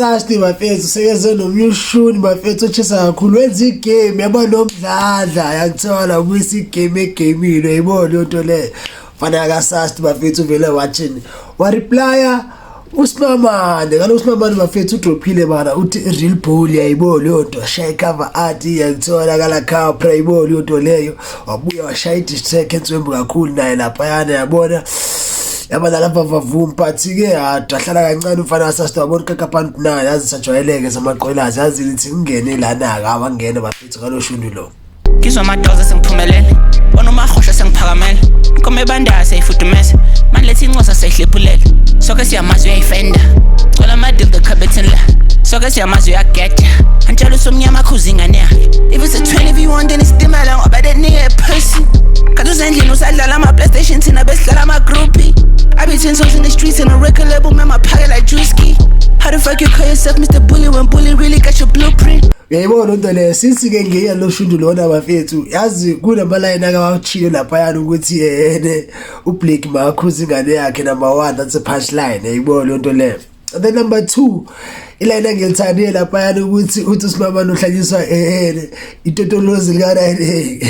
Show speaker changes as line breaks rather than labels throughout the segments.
Sasti bafethu sekeze nomyushuni bafethu otshisa kakhulu, wenza igame yaba nomdladla, yakuthola ubuyisa igame egamile, uyayibona leyo nto leyo. Fana kaSasti bafethu uvele wathini, wareplya uSimamane kaloku. USimamane bafethu udrophile bana, uthi real bull, yayibona leyo nto, washaya icover art, yakuthola kala Capra, yayibona leyo nto leyo. Wabuya washaya i-diss track enswembu kakhulu naye laphayana, yabona, yaba nalapha vavum. But-ke ahlala kancane umfana wasasti, wabona uKakapani naye, yazi sajwayeleke zamaqwelazi, yazi lithi ngingene lana-ke, awangena bafethu ngalo shuni lo.
Ngizwa amadoza sengiphumelele, bona umahosha sengiphakamele, inkomo ebandayo seyifudumeze, mani lethi incosa seyihlephulele. Sonke siyamazi uyayifenda, gcwala amadildo khabetheni la. Sonke siyamazi uyageja, antshela usomnyama akhuza ingane yakhe. If it's a 20 if you want then isitimela ngoba that nigga a pussy. Kanti usendlini usadlala ama-PlayStation, thina besidlala ama-groupie. I be 10 toes in the streets and a record label, man, my pocket like Drewski. How the fuck you call yourself Mr. Bully when Bully really got your blueprint?
Uyayibona into leyo, since-ke ngiya lo shundu lona bafethu, yazi kunamalayini akawachile laphayana ukuthi yena uBlake makakhuza ingane yakhe. Number one, that's a punchline, uyayibona leyo nto leyo. And then number two, ilayini engilithandile laphayana ukuthi uthi uSimamane uhlanyiswa itotolozi lika-nine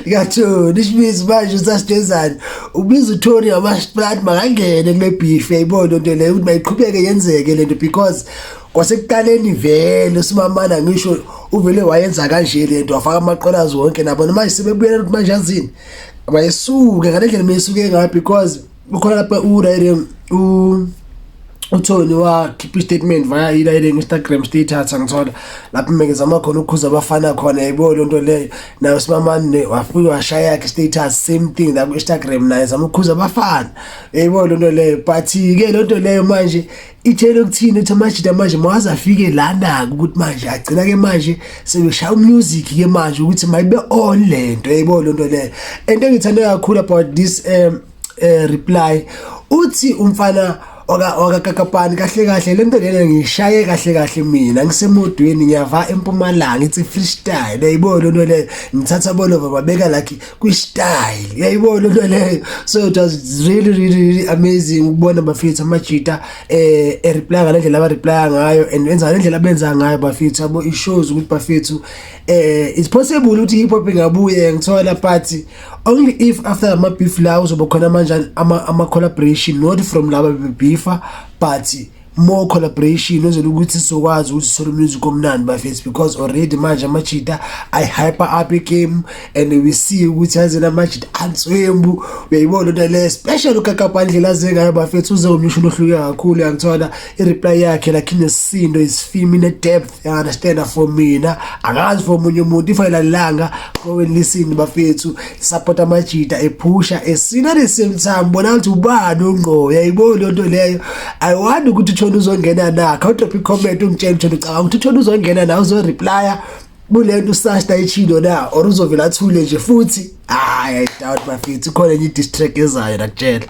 likaTony, which means manje usasijezani ubiza uTony ngamasiplant makangene kule beef, uyayibona lento leyo, ukuthi mayiqhubeke yenzeke lento, because kwasekuqaleni vele uSimamana ngisho uvele wayenza kanje lento, wafaka amaqolazi wonke nabo. Manje sebebuyela ukuthi manje yazini mayisuke ngale ndlela mayisuke ngayo, because ukhona lapha u-riding uTony wakhipha i-statement via i-riding Instagram status, angithola lapho mengizama khona ukukhuza abafana khona, yayibona lento leyo. Nayo Simamane wafika washaya yakhe status, same thing la ku-Instagram, naye zama ukukhuza abafana, yayibona lento leyo. But-ke lento leyo manje itshele ukuthini, ukuthi amajita manje mawaze afike lana-ke ukuthi manje agcina-ke manje sebeshaya umusic-ke manje ukuthi mayibe on lento, yayibona lento leyo. And engithande kakhulu about this reply, uthi umfana wakakakapani, kahle kahle lento lena ngishaye kahle kahle mina ngisemodweni ngiyava eMpumalanga, it's a freestyle, uyayibona lento leyo, ngithatha bolova babeka like kwi-style, uyayibona lento leyo. So it was really really really amazing ukubona bafethu amajita e-reply ngale ndlela aba-reply ngayo and enza ngale ndlela abenza ngayo bafethu yabo. It shows ukuthi bafethu it's possible ukuthi hip hop ingabuye, ngithola, but only if after ama beef la uzoba khona manje ama collaboration, not from laba beefa, but more collaboration ozela ukuthi sizokwazi ukuthi sithole music omnandi bafethu, because already manje amajita ay hyper up game and we see ukuthi yazena amajita answembu, uyayibona into le, special uKakapa ndlela aze ngayo bafethu, uze umsho ohluke kakhulu, yangithola. I-reply yakhe like inesisindo, isifimi, ine depth, you understand? For mina, angazi for omunye umuntu, if ayilalelanga, go and listen bafethu, support amajita ephusha esina. At the same time bona ukuthi ubani ungqo, uyayibona lento leyo. I want ukuthi uthole uzongena na, khawudrop i-comment ungitshele ukuthi ucabanga ukuthi uthole uzongena na, uzoreplya kulento uSashta ichilo na, or uzovela athule nje futhi. Hayi, I doubt bafethu, khona enye i-diss track ezayo, nakutshela.